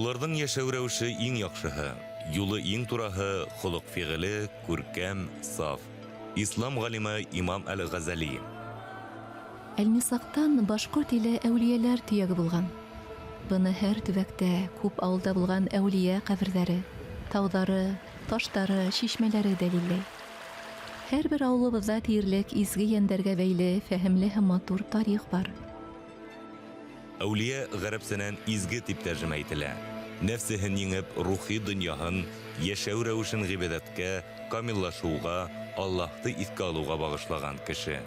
Уларҙың йәшәү рәүеше иң яҡшыһы, юлы иң тураһы, холоҡ-фиғеле күркәм, саф. Ислам ғалимы Имам әл-Ғәзәли. Әлмисаҡтан башҡорт иле әүлиәләр төйәге булған. Быны һәр төбәктә, күп ауылда булған әүлиә ҡәберҙәре, тауҙары, таштары, шишмәләре дәлилләй. Һәр бер ауылыбыҙҙа тиерлек изге йәндәргә бәйле фәһемле һәм матур тарих бар. Әүлиә гарәпсәнән изге дип тәрҗемә ителә. Нәфсеһен еңеп, рухи дөньяһын, яшәү рәвешен гыйбадәткә, камиллашыуга, Аллаһты иҫкә алыуға багышлаган кеше.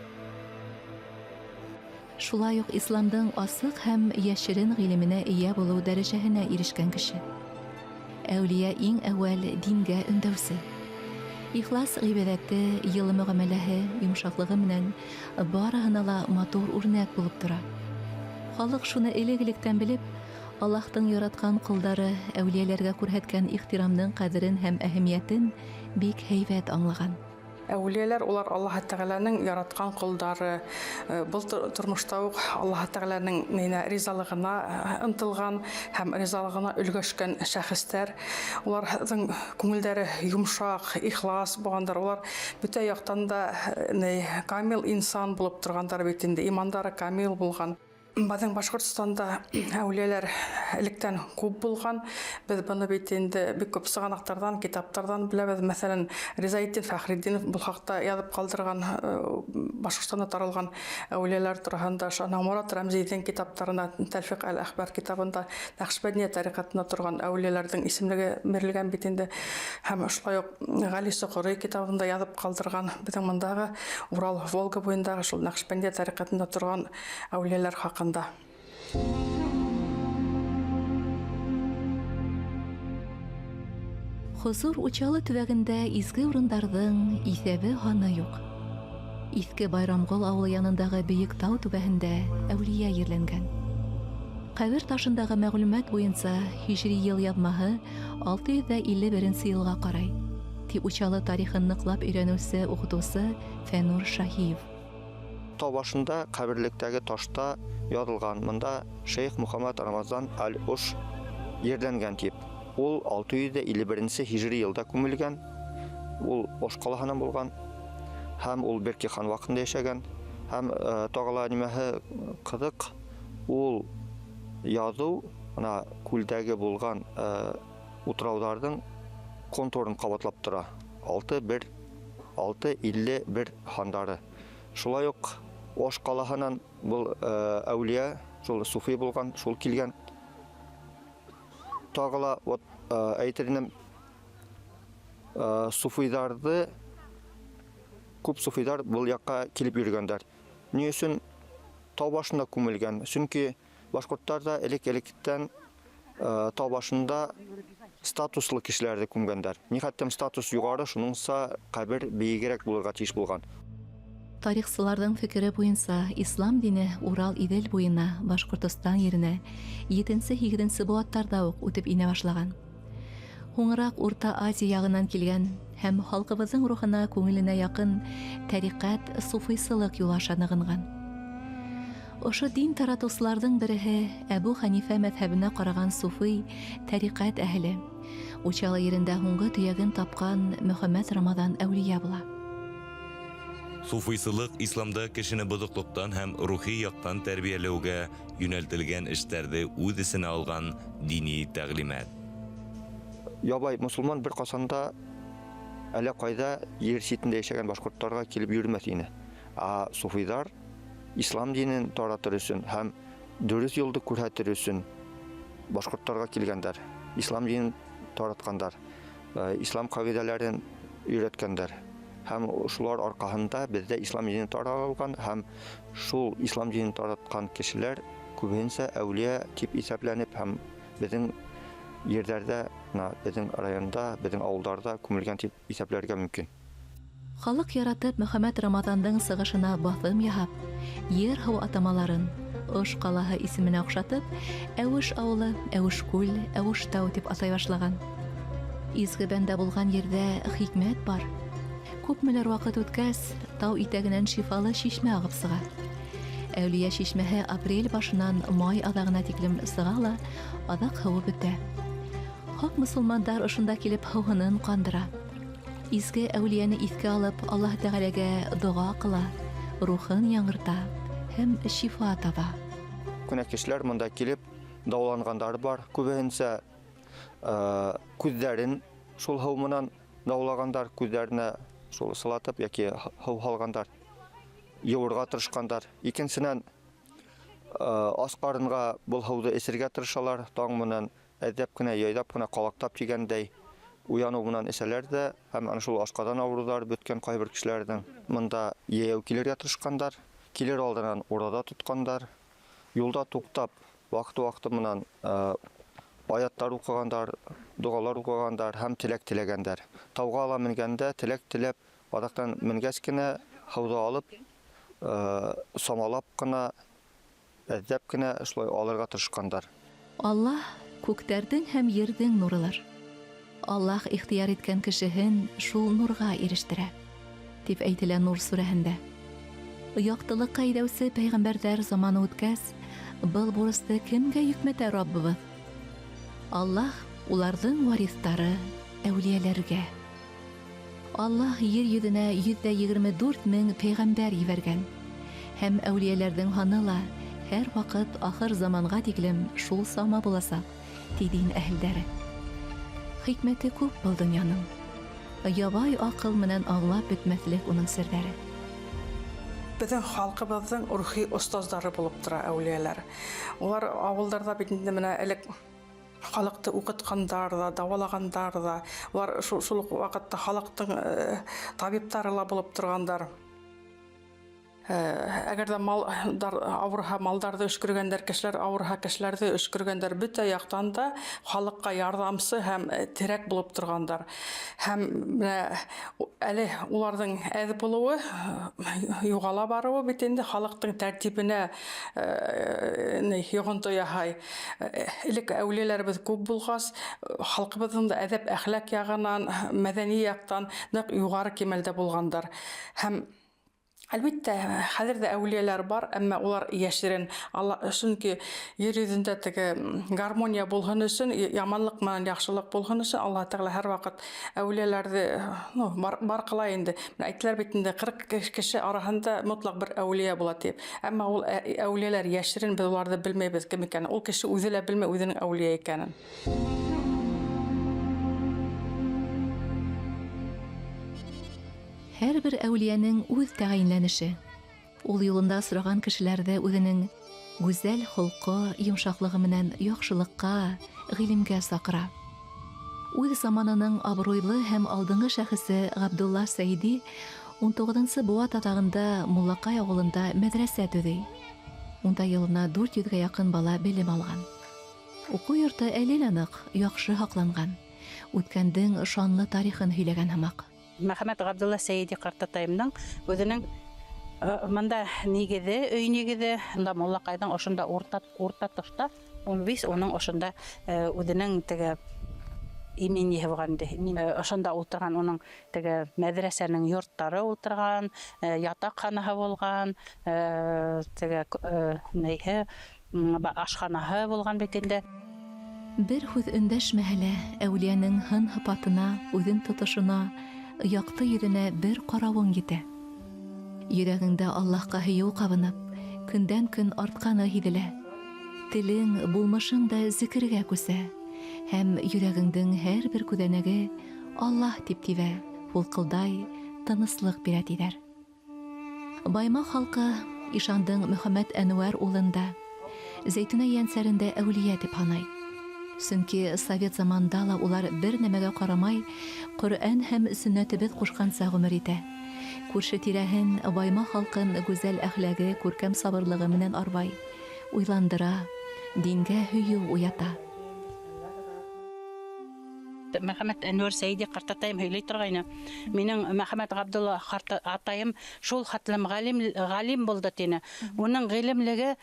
Шулай уҡ исламдың асыҡ һәм йәшерен ғилеменә эйә булыу дәрәжәһенә ирешкән кеше. Әүлиә иң әүәл дингә өндәүсе. Ихлас ғибәҙәте, йылы мөғәмәләһе, йомшаҡлығы менән барыһына ла матур үрнәк булып тора. Халыҡ шуны элек-электән белеп, Аллаһтың яратҡан ҡолдары әүлиәләргә күрһәткән ихтирамның ҡәҙерен һәм әһәмиәтен бик һәйбәт аңлаған. Әүлиәләр улар Аллаһы Тәғәләнең яраткан ҡолдары. Был тормошта уҡ Аллаһы Тәғәләнең нейенә ризалығына ынтылған һәм ризалығына өлгәшкән шәхестәр. Уларҙың күңелдәре йомшаҡ, ихлас булғандар. Улар бөтә яҡтан да ней камил инсан булып торғандар бит инде, имандары камил булған. Беҙҙең Башҡортостанда әүлиәләр электән күп булған. Беҙ быны бит инде бик күп сығанаҡтарҙан, китаптарҙан беләбеҙ. Мәҫәлән, Ризаетдин Фәхретдинов был хаҡта яҙып ҡалдырған Башҡортостанда таралған әүлиәләр тураһында. Шунан Морат Рәмзиҙең китаптарына, Тәлфиҡ әл-Әхбар китабында Нәҡшбәндиә тариҡатында торған әүлиәләрҙең исемлеге бирелгән бит инде. Һәм шулай уҡ Ғәли Соҡорый китабында яҙып ҡалдырған беҙҙең мындағы Урал Волга буйындағы шул Нәҡшбәндиә тариҡатында торған әүлиәләр хаҡында. Хозур Учалы төбәгендә изге урындарҙың иҫәбе-һаны юҡ. Иҫке Байрамғол ауылы янындағы бейек тау түбәһендә әүлиә ерләнгән. Ҡәбер ташындағы мәғлүмәт буйынса һижри йыл яҙмаһы 651 нсе йылға ҡарай, ти Учалы тарихын ныҡлап өйрәнеүсе уҡытыусы Фәнур Шаһиев. Тау башында ҡәберлектәге ташта яҙылған, мында шейх Мөхәммәд Рамазан әл-Уш ерләнгән тип. Ул 651 нче һижри елда күмелгән. Ул Ош ҡалаһынан булған һәм ул Берки хан ваҡытында йәшәгән. Һәм тағы ла нимәһе ҡыҙыҡ, ул яҙыу мына күлдәге булған утрауҙарҙың контурын ҡабатлап тора. 6 1 6 51 һандары. Шулай уҡ Ош ҡалаһынан был әүлиә, шул суфи булған, шул килгән. Тағы ла вот әйтер инем, суфыйҙарҙы күп суфыйҙар был яҡҡа килеп йөрөгәндәр. Ни өсөн тау башында күмелгән? Сөнки башҡорттар ҙа элек-электән тау башында статуслы кешеләрҙе күмгәндәр. Ни хәтлем статус юғары, шуныңса ҡәбер бейегерәк булырға тейеш булған. Тарихсыларҙың фекере буйынса, ислам дине Урал-Иҙел буйына, Башҡортостан еренә етенсе-һигеҙенсе быуаттарҙа уҡ үтеп инә башлаған. Һуңыраҡ Урта Азия яғынан килгән һәм халҡыбыҙҙың рухына, күңеленә яҡын тәриҡәт, суфыйсылыҡ юлы аша нығынған. Ошо дин таратыусыларҙың береһе Әбү Хәнифә мәҙһәбенә ҡараған суфый тәриҡәт әһеле, Учалы ерендә һуңғы төйәген тапҡан Мөхәммәт Рамаҙан әүлиә була. Суфыйсылыҡ исламда кешене боҙоҡлоҡтан һәм рухи яҡтан тәрбиәләүгә йүнәлтелгән эштәрҙе үҙ эсенә алған дини тәғлимәт. Ябай мосолман бер ҡасан да әллә ҡайҙа ер ситендә йәшәгән башҡорттарға килеп йөрөмәҫ ине. Ә суфыйҙар ислам динен таратыр өсөн һәм дөрөҫ юлды күрһәтер өсөн башҡорттарға килгәндәр, ислам динен таратҡандар, ислам ҡағиҙәләрен өйрәткәндәр. Һәм шулар арҡаһында беҙҙә ислам дине таралған һәм шул ислам динен таратҡан кешеләр күбеһенсә әүлиә тип иҫәпләнеп һәм беҙҙең ерҙәрҙә, беҙҙең районда, беҙҙең ауылдарҙа күмелгән тип иҫәпләргә мөмкин. Халыҡ яратып Мөхәммәт Рамаҙандың сығышына баҫым яһап, ер-һыу атамаларын Ош ҡалаһы исеменә оҡшатып, Әүеш ауылы, Әүешкүл, Әүештау тип атай башлаған. Изге бәндә булған ерҙә хикмәт бар. Күпмелер ваҡыт үткәс, тау итәгенән шифалы шишмә ағып сыға. Әүлиә шишмәһе апрель башынан май аҙағына тиклем сыға ла, аҙаҡ һыуы бөтә. Хак мосолмандар ошонда килеп һыуһынын ҡандыра. Изге әүлиәне иҫкә алып, Аллаһ Тәғәләгә доға ҡыла, рухын яңырта һәм шифа таба. Күнә кешеләр монда килеп дауаланғандар бар. Күбеһенсә күҙҙәрен шул һыу менән дауалағандар, күҙҙәренә шул сылатып йәки һыу һалғандар, йыуырға тырышҡандар. Икенсенән, ас ҡарынға был һыуҙы эсергә тырышалар, таң менән әҙәп кенә, яйлап кына ҡалаҡтап тигәндәй уяныу менән эсәләр ҙә, һәм ана шул ашҡаҙан ауырыуҙары бөткән ҡайбер кешеләрҙең мында йәйәү килергә тырышҡандар, килер алдынан ураҙа тотҡандар, юлда туҡтап ваҡыты-ваҡыты менән аяттар уҡығандар, доғалар уҡығандар һәм теләк теләгәндәр. Тауға ала менгәндә теләк теләп, аҙаҡтан менгәс кенә һыуҙы алып, самалап ҡына, әҙәп кенә шулай алырға тырышҡандар. Аллаһ күктәрҙең һәм ерҙең нурылыр. Аллаһ ихтыяр иткән кешеһен шул нурға ирештерә, тип әйтелә Нур сүрәһендә. Яҡтылыҡҡа әйҙәүсе пәйғәмбәрҙәр заманы үткәс, был бурысты кемгә йөкмәтә Раббыбыҙ? Аллаһ уларҙың вариҫтары әүлиәләргә. Аллаһ ер йөҙөнә 124 мең пәйғәмбәр ебәргән. Һәм әүлиәләрҙең һаны ла һәр ваҡыт ахыр заманға тиклем шул сама буласаҡ, ти дин әһелдәре. Хикмәте күп был донъяның. Ябай аҡыл менән аңлап бөтмәҫлек уның серҙәре. Беҙҙең халҡыбыҙҙың рухи остаздары булып тора әүлиәләр. Улар ауылдарҙа бит инде менә элек халыҡты уҡытҡандар ҙа, дауалағандар ҙа, улар шул уҡ ваҡытта халыҡтың табиптары ла булып торғандар. Әгәр ҙә малдар ауырһа, малдарҙы өшкөргәндәр, кешеләр ауырһа, кешеләрҙе өшкөргәндәр, бөтә яҡтан да халыҡҡа ярҙамсы һәм терәк булып торғандар. Һәм менә әле уларҙың әҙ булыуы, юғала барыуы бит инде халыҡтың тәртибенә йоғонто яһай. Элек әүлиәләребеҙ күп булғас, халҡыбыҙҙың да әҙәп әхлаҡ яғынан, мәҙәни яҡтан ныҡ юғары кимәлдә булғандар. Һәм әлбиттә, хәҙер ҙә әүлиәләр бар, әммә улар йәшерен. Сөнки ер йөҙөндә теге гармония булһын өсөн, яманлыҡ менән яҡшылыҡ булһын өсөн Аллаһ Тәғәлә һәр ваҡыт әүлиәләрҙе, ну, бар ҡыла инде. Менә әйтәләр бит инде, 40 кеше араһында мотлаҡ бер әүлиә була тип. Әммә ул әүлиәләр йәшерен, беҙ уларҙы белмәйбеҙ кем икәнен. Ул кеше үҙе лә белмәй үҙенең әүлиә икәнен. Һәр бер әүлиәнең үҙ тәғәйенләнеше. Ул юлында осраған кешеләрҙе үҙенең гүзәл холҡо, йомшаҡлығы менән яҡшылыҡҡа, ғилемгә саҡыра. Үҙ заманының абруйлы һәм алдынғы шәхесе Ғабдулла Сәйди 19-нсы быуат аҙағында Муллаҡай ауылында мәҙрәсә төҙөй. Унда йылына 400-гә яҡын бала белем алған. Уҡыу йорто әле лә ныҡ, яҡшы һаҡланған. Үткәндең шанлы тарихын һөйләгән һымаҡ. Мөхәммәт Ғабдулла Сәйиди ҡартатайымдың үҙенең мында нигеҙе, өй нигеҙе, мында Муллаҡайҙың ошонда урта тышта, ун биш, уның ошонда үҙенең теге имениһе булған инде. Ошонда ултырған уның теге мәҙрәсәнең йорттары ултырған, ятаҡханаһы булған, теге нейһе, ашханаһы булған бит инде. Бер һүҙ өндәшмәһә лә, әүлиәнең һын һыпатына, үҙен тотошона, яҡты йөҙөнә бер ҡарауың етә. Йөрәгеңдә Аллаһҡа һөйөү ҡабынып, көндән көн артҡаны һиҙелә. Телең, булмышың да зикергә күсә, һәм йөрәгеңдең һәр бер күҙәнәге Аллаһ тип тибә, һулҡылдай, тыныслыҡ бирә тиҙәр. Баймаҡ халҡы ишандың Мөхәммәт Әнүәр улын да, Зәйтүнә йәнсәрен дә әүлиә тип һанай. Сөнки совет заманында ла улар бер нәмәгә ҡарамай, Ҡөрьән һәм сөннәтебеҙ ҡушҡанса ғүмер итә. Күрше тирәһен, Баймаҡ халҡын гүзәл әхләге, күркәм сабырлығы менән арбай, уйландыра, дингә һөйөү уята. Мөхәммәт Әнүәр Сәйиди ҡартатайым һөйләй торғайны. Минең Мөхәммәт Ғабдулла атайым шул хәтлем ғалим булды тине. Уның ғилемлеге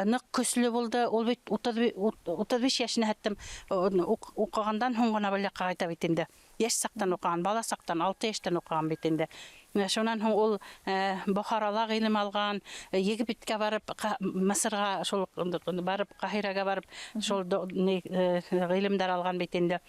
ныҡ көслө булды. Ул бит 35 йәшенә хәттем уҡығандан һуң ғына был яҡҡа ҡайта бит инде. Йәш саҡтан уҡыған, бала саҡтан, 6 йәштән уҡыған бит инде. Шунан һуң ул Бохарала ғилем алған, Египеткә барып, Мысырға шул барып, Ҡаһирәгә барып, шул ғилемдәр алған бит инде.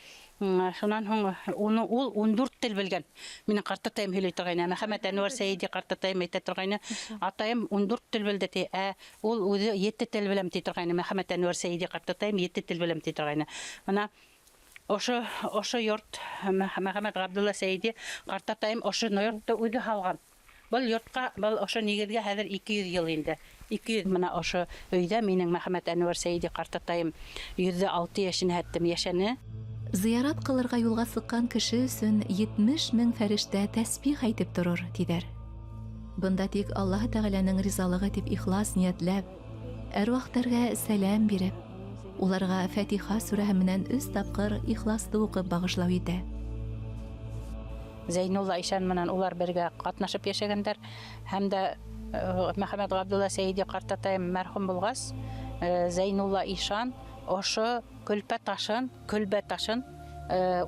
Шунан һуң уны ул 14 тел белгән. Минең ҡартатайым һөйләй торғайны. Мөхәммәт Әнүәр Сәйиди ҡартатайым әйтә торғайны. Атайым 14 тел белде ти. Ә ул үҙе 7 тел беләм ти торғайны. Мөхәммәт Әнүәр Сәйиди ҡартатайым 7 тел беләм ти торғайны. Бына ошо йорт Мөхәммәт Ғабдулла Сәйиди ҡартатайым ошо йортто үҙе һалған. Был йортҡа, был ошо нигеҙгә хәҙер 200 йыл инде. 200 мына ошо өйҙә минең Мөхәммәт Әнүәр Сәйиди ҡартатайым 106 йәшенә хәттем йәшәне. Зыярат ҡылырға юлға сыҡҡан кеше өсөн 70 мең фәрештә тәсбих әйтеп торор, тиҙәр. Бында тик Аллаһы Тәғәләнең ризалығы тип ихлас ниәтләп, әрвахтарға сәләм биреп, уларға Фатиха сүрәһе менән 3 тапҡыр ихласты уҡып бағышлау итә. Зәйнулла ишан менән улар бергә ҡатнашып йәшәгәндәр. Һәм дә Мөхәммәт Ғабдулла Сәйиди ҡартатайым мәрхүм булғас, Зәйнулла ишан ошо көлпә ташын, көлбә ташын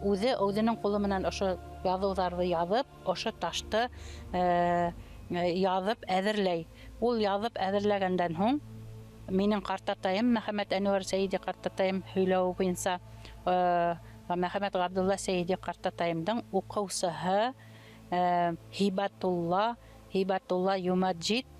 үҙе үҙенең ҡулы менән ошо яҙыуҙарҙы яҙып, ошо ташты яҙып әҙерләй. Ул яҙып әҙерләгәндән һуң минең ҡартатайым Мөхәммәт Әнүәр Сәйиди ҡартатайым һөйләүе буйынса Мөхәммәт Ғабдулла Сәйиди ҡартатайымдың уҡыусыһы Һибатулла Юмаджид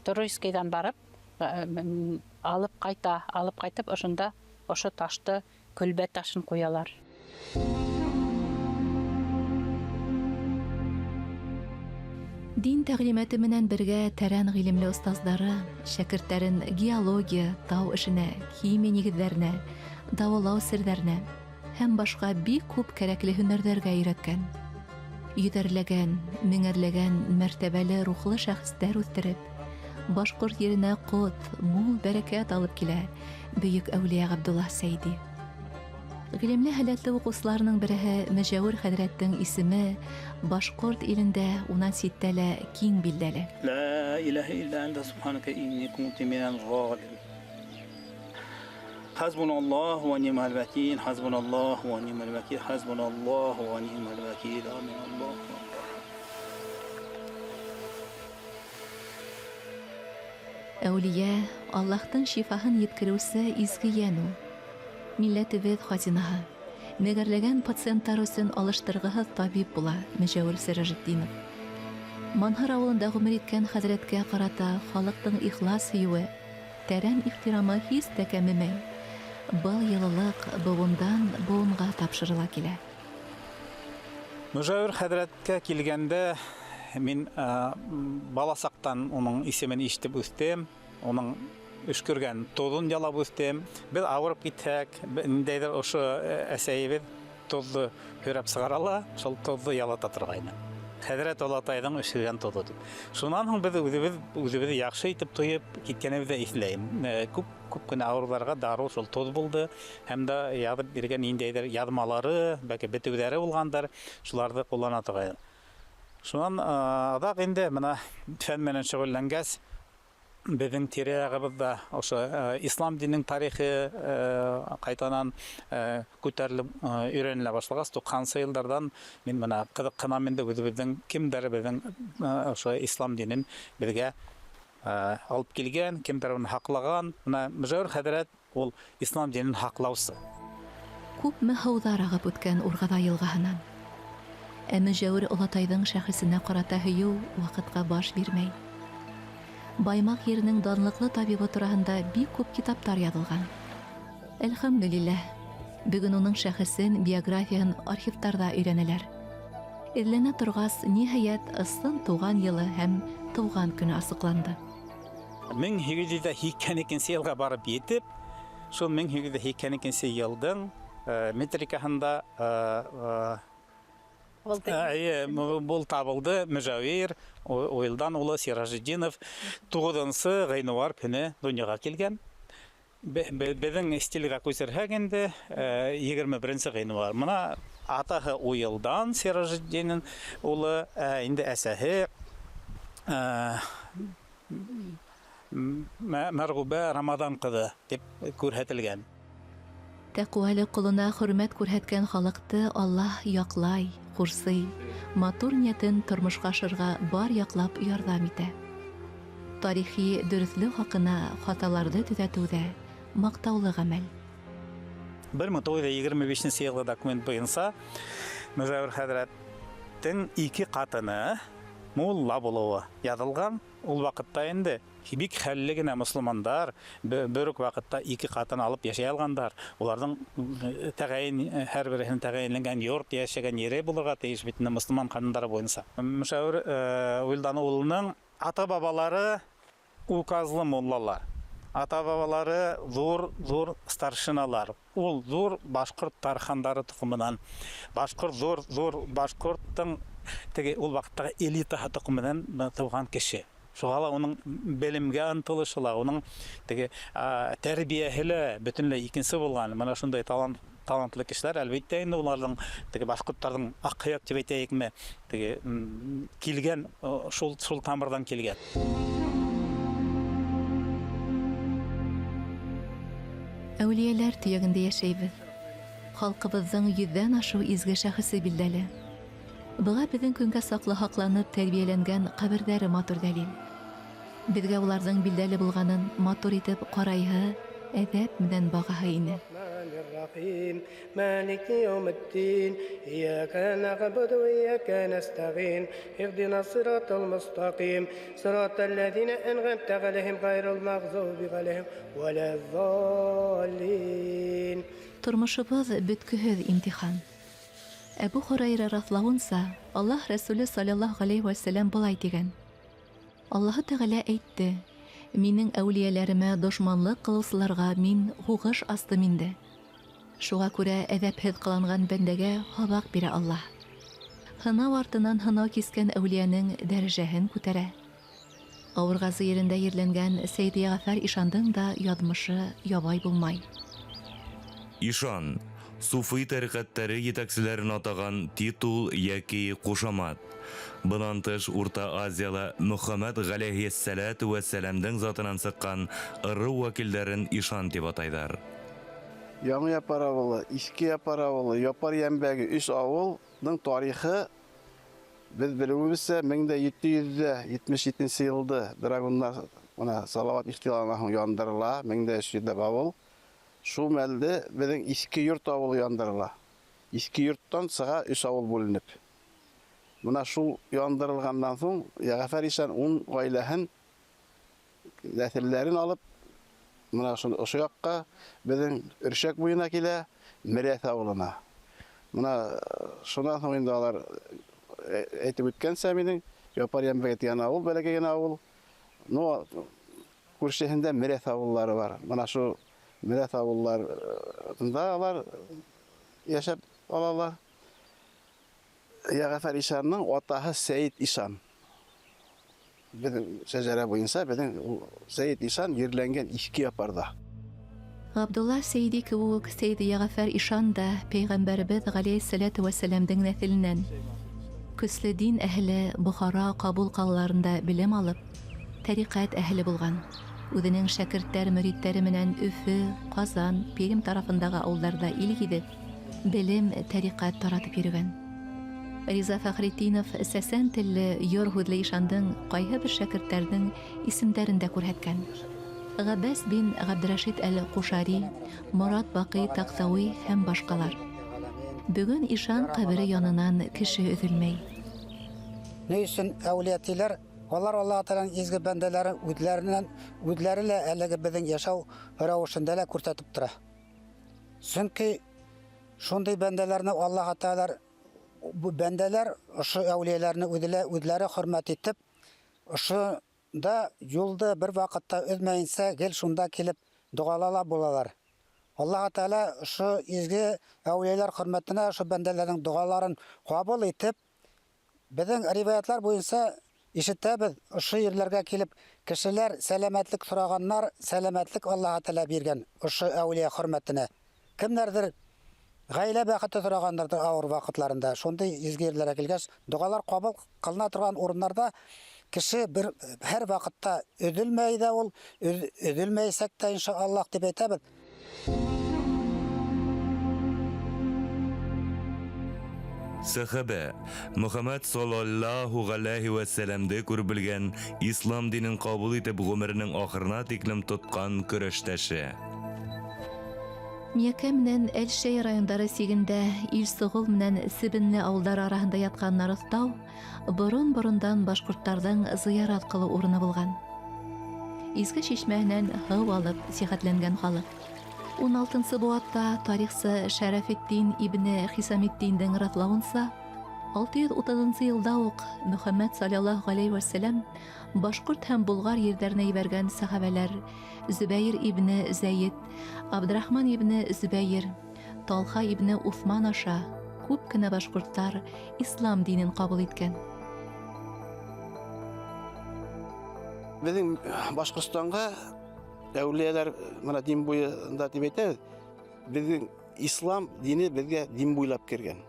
Троицкийҙан барып алып ҡайта, алып ҡайтып ошонда ошо ташты, көлбә ташын ҡуялар. Дин тәғлимәте менән бергә тәрән ғилемле остаздары шәкерттәрен геология, тау эшенә, химия нигеҙҙәренә, дауалау серҙәренә һәм башҡа бик күп кәрәкле һөнәрҙәргә өйрәткән. Йөҙәрләгән, меңәрләгән мәртәбәле рухлы шәхестәр үҫтереп, башҡорт еренә ҡот, мул бәрәкәт алып килә бөйөк әүлиә Ғабдулла Сәйиди. Ғилемле һәләтле уҡыусыларының береһе Мөжәүер хәҙрәттең исеме башҡорт илендә, унан ситтә лә киң билдәле. Ла илаһа илля анта субханака инни кунту минал золимин. Хасбуналлаху ва ни'мал вакил, хасбуналлаху ва ни'мал вакил, хасбуналлаху ва ни'мал вакил. Амин. Аллаху акбар. Әүлиә Аллаһтың шифаһын еткереүсе изге йән ул. Милләтебеҙ хазинаһы, меңәрләгән пациенттар өсөн алыштырғыһыҙ табип була Мөжәүер Сиражетдинов. Манһыр ауылында ғүмер иткән хәҙрәткә ҡарата халыҡтың ихлас һөйөүе, тәрән ихтирамы һис тә кәмемәй. Был йылылыҡ быуындан быуынға тапшырыла килә. Мөжәүер хәҙрәткә килгәндә мин бала саҡтан уның исемен ишетеп үҫтем, уның өшкөргән тоҙон ялап үҫтем. Беҙ ауырып китһәк, ниндәйҙер ошо әсәйебеҙ тоҙҙо һөрәп сығара ла, шул тоҙҙо ялата торғайны. Хәҙрәт олатайҙың өшкөргән тоҙо тип. Шунан һуң беҙ үҙебеҙҙе яҡшы итеп тойоп киткәнебеҙҙе иҫләйем. Күп кенә ауырыуҙарға дарыу шул тоҙ булды. Һәм дә яҙып биргән ниндәйҙер яҙмалары, бәлки бетеүҙәре булғандар, шуларҙы ҡуллана торғайны. Шунан аҙаҡ инде бына фән менән шөғөлләнгәс, беҙҙең тирә-яғыбыҙҙа ошо ислам диненең тарихы ҡайтанан күтәрелеп өйрәнелә башлағас, 90-нсы йылдарҙан мин бына ҡыҙыҡһынам инде үҙебеҙҙең кемдәр беҙҙең ошо ислам динен беҙгә алып килгән, кемдәр уны һаҡлаған. Бына Мөжәүер хәҙрәт ул ислам динен һаҡлаусы. Күпме һыуҙар ағып үткән Урғаҙа йылғаһынан. Ә Мөжәүер олатайҙың шәхесенә ҡарата һөйөү ваҡытҡа баш бирмәй. Баймаҡ еренең данлыҡлы табибы тураһында бик күп китаптар яҙылған. Әлхәмдүлилләһ, бөгөн уның шәхесен, биографияһын архивтарҙа өйрәнәләр. Эҙләнә торғас, ниһайәт, ысын тыуған йылы һәм тыуған көнө асыҡланды. 1882 йылға барып етеп, шул 1882 йылдың метрикаһында был табылды Мөжәүер Уйылдан улы Сиражетдинов 9 ғинуар көнө донъяға килгән. Беҙҙең стилгә күсерһәк инде 21 ғинуар. Бына атаһы Уйылдан Сиражетдинин улы, инде әсәһе Мәрғүбә Рамаҙан ҡыҙы тип күрһәтелгән. Тәҡүәле ҡолона хөрмәт күрһәткән халыҡты Аллаһ яҡлай, ҡурсый, матур ниәтен тормошҡа ашырға бар яҡлап ярҙам итә. Тарихи дөрөҫлөк хаҡына хаталарҙы төҙәтеү ҙә маҡтаулы ғәмәл. 1925 йылғы документ буйынса Мөжәүер хәҙрәттең ике ҡатыны мулла булыуы яҙылған. Ул ваҡытта инде бик хәлле генә мосолмандар бер үк ваҡытта ике ҡатын алып йәшәй алғандар. Уларҙың тәғәйен, һәр береһенең тәғәйенләнгән йорт, йәшәгән ере булырға тейеш бит инде мосолман ҡанундары буйынса. Мөшәүер Вилдан улының ата-бабалары указлы муллалар. Ата-бабалары ҙур-ҙур старшиналар. Ул ҙур башҡорт тархандары тоҡомонан, башҡорт ҙур-ҙур башҡорттың теге ул ваҡыттағы элитаһы тоҡомонан тыуған кеше. Шуға ла уның белемгә ынтылышы ла, уның теге тәрбиәһе лә бөтөнләй икенсе булған. Мына шундай талантлы кешеләр, әлбиттә инде уларҙың теге башҡорттарҙың аҡ һөйәк тип әйтәйекме, теге килгән, шул тамырҙан килгән. Әүлиәләр төйәгендә йәшәйбеҙ. Халҡыбыҙҙың йөҙҙән ашыу изге шәхесе билдәле. Быға беҙҙең көнгә саҡлы һаҡланып тәрбиәләнгән ҡәберҙәре матур дәлил. Беҙгә уларҙың билдәле булғанын матур итеп ҡарайһы, әҙәп менән бағаһы ине. مالك يوم الدين إياك نعبد وإياك نستعين اهدنا الصراط المستقيم صراط الذين أنعمت عليهم غير المغضوب عليهم ولا الضالين. Тормошобоҙ бөткөһөҙ имтихан. Әбү Хурайра раҫлауынса, Аллаһ Рәсүле саллаллаһу ғәләйһи вәсәләм былай тигән: Аллаһы Тәғәлә әйтте: Минең әүлиәләремә дошманлыҡ ҡылыусыларға мин һуғыш астым инде. Шуға күрә әҙәпһеҙ ҡыланған бәндәгә һабаҡ бирә Аллаһ. Һынау артынан һынау кискән әүлиәнең дәрәжәһен күтәрә. Ауырғазы ерендә ерләнгән Сәйҙи Йәғәфәр ишандың да яҙмышы ябай булмай. Ишан суфый тәриҡәттәре етәкселәрен атаған титул йәки ҡушамат. Бынан тыш Урта Азияла Мөхәммәт ғәләйһиссәләтү вәссәләмдең затынан сыҡҡан ырыу вәкилдәрен ишан тип атайҙар. Яңы Япар ауылы, Иҫке Япар ауылы, Япар Йәнбәге өс ауылдың тарихы беҙ белеүебеҙсә мең дә ете йөҙ ҙә етмеш етенсе йылды драгундар бына Салауат ихтилалынан һуң яндырыла, мең дә өс йөҙләп ауыл. Шул мәлде беҙҙең Иҫке Йорт ауылы яндырыла. Иҫке Йорттан сыға өс ауыл бүленеп. Бына шул яндырылғандан һуң Йәғәфәр ишан ун ғаиләһен, нәҫелдәрен алып, бына ошо яҡҡа беҙҙең Өршәк буйына килә, Мерәҫ ауылына. Бына шунан һуң инде алар әйтеп үткәнсә минең Япар Йәнбәге тигән ауыл, бәләкәй генә ауыл. Күршеһендә Мерәҫ ауыллары бар. Бына шул Мерәҫ ауылларында алар йәшәп алалар. Йәғәфәр ишанның атаһы Сәйет ишан. Беҙҙең шәжәрә буйынса беҙҙең ул Сәйет ишан ерләнгән Иҫке Япарҙа. Ғабдулла Сәйҙи кеүек Сәйҙи Йәғәфәр ишан да пәйғәмбәребеҙ ғәләйһиссәләтү вәссәләмдең нәҫеленән. Көслө дин әһле Бохара, Ҡабул ҡалаларында белем алып, тәриҡәт әһле булған. Үҙенең шәкерттәр, мөридтәре менән Өфө, Ҡазан, Пермь тарафындағы ауылдарҙа ил гиҙеп, белем, тәриҡәт таратып йөрөгән. Риза Фәхретдинов сәсән телле, йор һүҙле ишандың ҡайһы бер шәкерттәрҙең исемдәрен дә күрһәткән. Ғәббәс бин Ғәбдерәшит әл-Ҡушари, Морат Баҡый Таҡтауи һәм башҡалар. Бөгөн ишан ҡәбере янынан кеше өҙөлмәй. Ни өсөн әүлиә тиләр? Алар Аллаһ Тәғәләнең изге бәндәләре үҙләре лә әлеге беҙҙең йәшәү рәүешендә лә күрһәтеп тора. Сөнки шундай бәндәләрне Аллаһ Тәғәлә бу бәндәләр ошо әүлиәләрне үҙләре хөрмәт итеп, ошонда юлды бер ваҡытта өҙмәйенсә гел шунда килеп доғалала булалар. Аллаһ Тәғәлә ошо изге әүлиәләр хөрмәтенә ошо бәндәләрнең доғаларын ҡабул итеп, беҙҙең риваятлар буйынса ишетәбеҙ, ошо ерләргә килеп кешеләр сәләмәтлек һорағаннар, сәләмәтлек Аллаһ Тәғәлә биргән ошо әүлиә хөрмәтенә. Кемдәрҙер ғаилә бәхете һорағандарҙыр ауыр ваҡытларында. Шундай изге ерләргә килгәс, доғалар ҡабул ҡылына торған урыннарҙа кеше бер һәр ваҡытта өҙөлмәй ҙә ул, өҙөлмәйсәк тә иншаллаһ тип әйтәбеҙ. Сәхәбә, Мөхәммәд саллаллаһу галәйһи вә сәләмде күреп белгән, ислам динен кабул итеп гомеренең ахырына тиклем тоткан көрәштәше. Миәкә менән Әлшәй райондары сигендә Илсоғол менән Себенле ауылдары араһында ятҡан Нарыҫтау борон-борондан башҡорттарҙың зыярат ҡылыу урыны булған. Изге шишмәһенән һыу алып сихәтләнгән халыҡ. 16 быуатта тарихсы Шәрәфетдин ибне Хисаметдиндең раҫлауынса, 630 йылда уҡ Мөхәммәд саллаллаһу ғәләйһи вәсәләм башҡорт һәм булғар ерҙәренә ебәргән сәхәбәләр Зөбәйер ибне Зәйед, Абдрахман ибне Зөбәйер, Талха ибне Уҫман аша күп кенә башҡорттар ислам динен ҡабул иткән. Беҙҙең Башҡортостанға әүлиәләр мына дин буйында тип әйтәбеҙ. Беҙҙең ислам дине беҙгә дин буйлап кергән.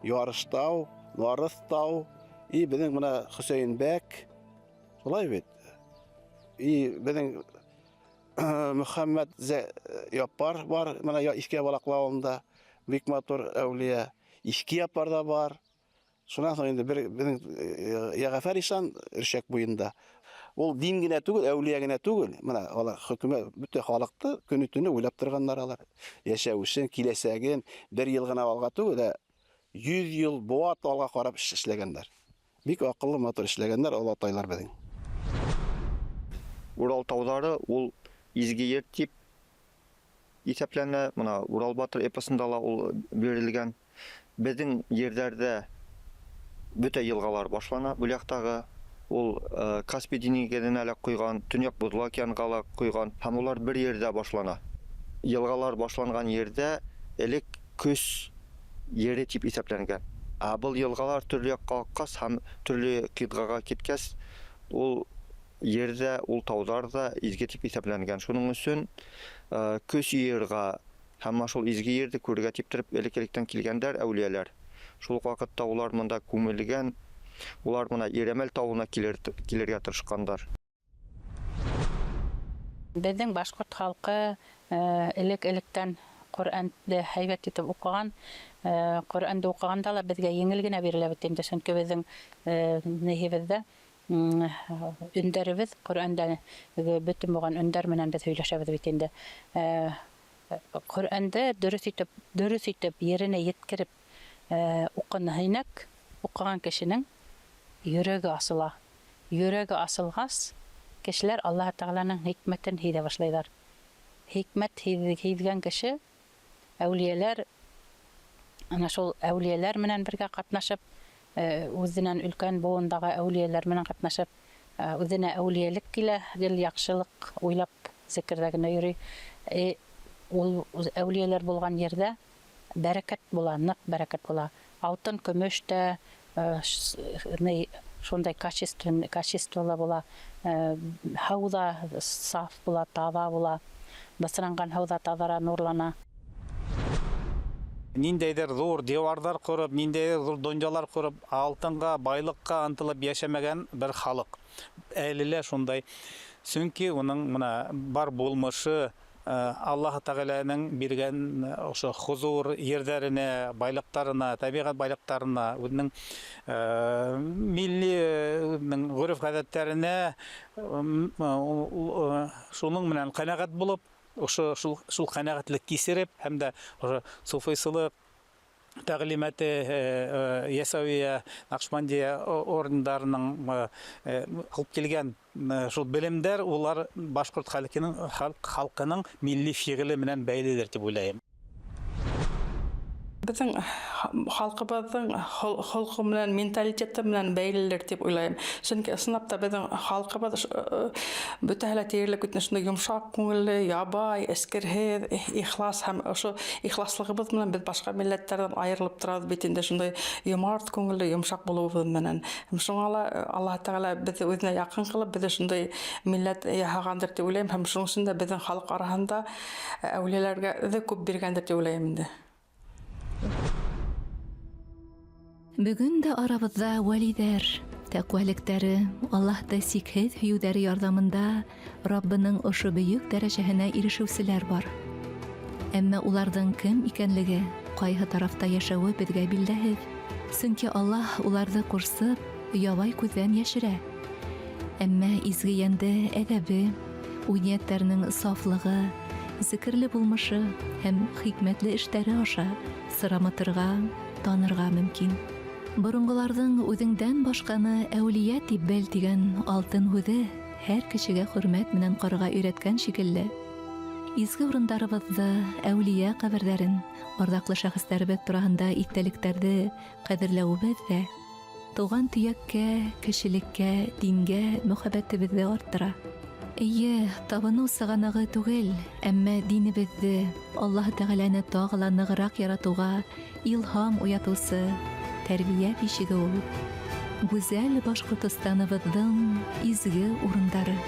Ярыштау, Нарыҫтау, и беҙҙең мына Хөсәйен бәк, шулай бит. И беҙҙең Мөхәммәт Яппар бар, мына Иҫке Ябалаҡлы ауылында бик матур әүлиә. Иҫке Яппар ҙа бар. Шунан һуң инде бер беҙҙең Йәғәфәр ишан Өршәк буйында. Ул дин генә түгел, әүлиә генә түгел. Мына алар хөкүмәт бөтә халыҡты көнө-төнө уйлап торғандар алар. Йәшәү киләсәген бер йыл ғына алға түгел, ә 100 йыл быуат алға ҡарап эш эшләгәндәр. Бик аҡыллы, матур эшләгәндәр олатайлар беҙҙең. Урал тауҙары ул изге ер тип иҫәпләнә. Мына Урал батыр эпосында ла ул бирелгән. Беҙҙең ерҙәрҙә бөтә йылғалар башлана. Был яҡтағы ул Каспий диңгеҙенә лә ҡойған, Төньяҡ Боҙло океанға ла ҡойған һәм улар бер ерҙә башлана. Йылғалар башланған ерҙә элек көс ере тип иҫәпләнгән. Ә был йылғалар төрлө яҡҡа аҡҡас һәм төрлө ҡитғаға киткәс, ул ерҙә, ул тауҙар ҙа изге тип иҫәпләнгән. Шуның өсөн көс йыйырға һәм шул изге ерҙе күрергә тип тороп элек-электән килгәндәр әүлиәләр. Шул уҡ ваҡытта улар мында күмелгән, улар мына Ирәмәл тауына килергә тырышҡандар. Беҙҙең башҡорт халҡы элек-электән Ҡөрьәнде һәйбәт итеп уҡыған. Ҡөрьәнде уҡығанда ла беҙгә еңел генә бирелә бит инде, сөнки беҙҙең ниһебеҙҙә, өндәребеҙ Ҡөрьәндә бөтөн булған өндәр менән беҙ һөйләшәбеҙ бит инде. Ҡөрьәнде дөрөҫ итеп еренә еткереп уҡыны һинәк, уҡыған кешенең йөрәге асыла. Йөрәге асылғас, кешеләр Аллаһ Тәғәләнең хикмәтен һиҙә башлайҙар. Хикмәт һиҙгән кеше әүлиәләр, ана шул әүлиәләр менән бергә ҡатнашып, үҙенән өлкән быуындағы әүлиәләр менән ҡатнашып, үҙенә әүлиәлек килә, гел яҡшылыҡ уйлап зикерҙә генә йөрөй. Ул әүлиәләр булған ерҙә бәрәкәт була, ныҡ бәрәкәт була. Алтын, көмөш тә, шундай качестволы була. Һыу ҙа саф була, таҙа була. Бысранған һыу ҙа таҙара, нурлана. Ниндәйҙер ҙур диуарҙар ҡороп, ниндәйҙер ҙур донъялар ҡороп, алтынға, байлыҡҡа ынтылып йәшәмәгән бер халыҡ. Әле лә шундай. Сөнки уның мына бар булмышы, Аллаһ Тәғәләнең биргән ошо хозур ерҙәренә, байлыҡтарына, тәбиғәт байлыҡтарына, үҙенең милли, үҙенең ғөрөф-ғәҙәттәренә, шуның менән ҡәнәғәт булып, ошо шул ҡәнәғәтлек кисереп һәм дә ошо суфыйсылыҡ тәғлимәте, Ясауия, Наҡшбандия ордендарының алып килгән шул белемдәр улар башҡорт халҡының милли фиғеле менән бәйлелер тип уйлайым. Беҙҙең халҡыбыҙҙың холҡо менән, менталитеты менән бәйлелер тип уйлайым. Сөнки ысынлап та беҙҙең халҡыбыҙ бөтәһе лә тиерлек бит шундай йомшаҡ күңелле, ябай, эскерһеҙ, ихлас һәм ошо ихласлығыбыҙ менән беҙ башҡа милләттәрҙән айырылып торабыҙ бит инде, шундай йомарт күңелле, йомшаҡ булыуыбыҙ менән. Һәм шуңа ла Аллаһ Тәғәлә беҙҙе үҙенә яҡын ҡылып, беҙҙе шундай милләт яһағандыр тип уйлайым. Һәм шуның өсөн дә беҙҙең халыҡ араһында әүлиәләргә ҙә күп биргәндер тип уйлайым инде. Бөгөн дә арабыҙҙа вәлиҙәр, тәҡүәлектәре, Аллаһты сикһеҙ һөйөүҙәре ярҙамында Раббының ошо бөйөк дәрәжәһенә ирешеүселәр бар. Әммә уларҙың кем икәнлеге, ҡайһы тарафта йәшәүе беҙгә билдәһеҙ. Сөнки Аллаһ уларҙы ҡурсып, ябай күҙҙән йәшерә. Әммә изге йәнде әҙәбе, уй-ниәттәренең сафлығы, зекерле булмышы һәм хикмәтле эштәре аша сырамытырға, танырға мөмкин. Боронғоларҙың үҙеңдән башҡаны әүлиә тип бел тигән алтын һүҙе һәр кешегә хөрмәт менән ҡарарға өйрәткән шикелле, изге урындарыбыҙҙы, әүлиә ҡәберҙәрен, арҙаҡлы шәхестәребеҙ тураһында иҫтәлектәрҙе ҡәҙерләүебеҙ ҙә тыуған төйәккә, кешелеккә, дингә мөхәббәтебеҙҙе арттыра. Эйе, табыныу сығанағы түгел, әммә динебеҙҙе, Аллаһы Тәғәләне тағы ла нығыраҡ яратыуға илһам уятыусы тәрбиә бишеге ул. Гүзәл Башҡортостаныбыҙҙың изге урындары.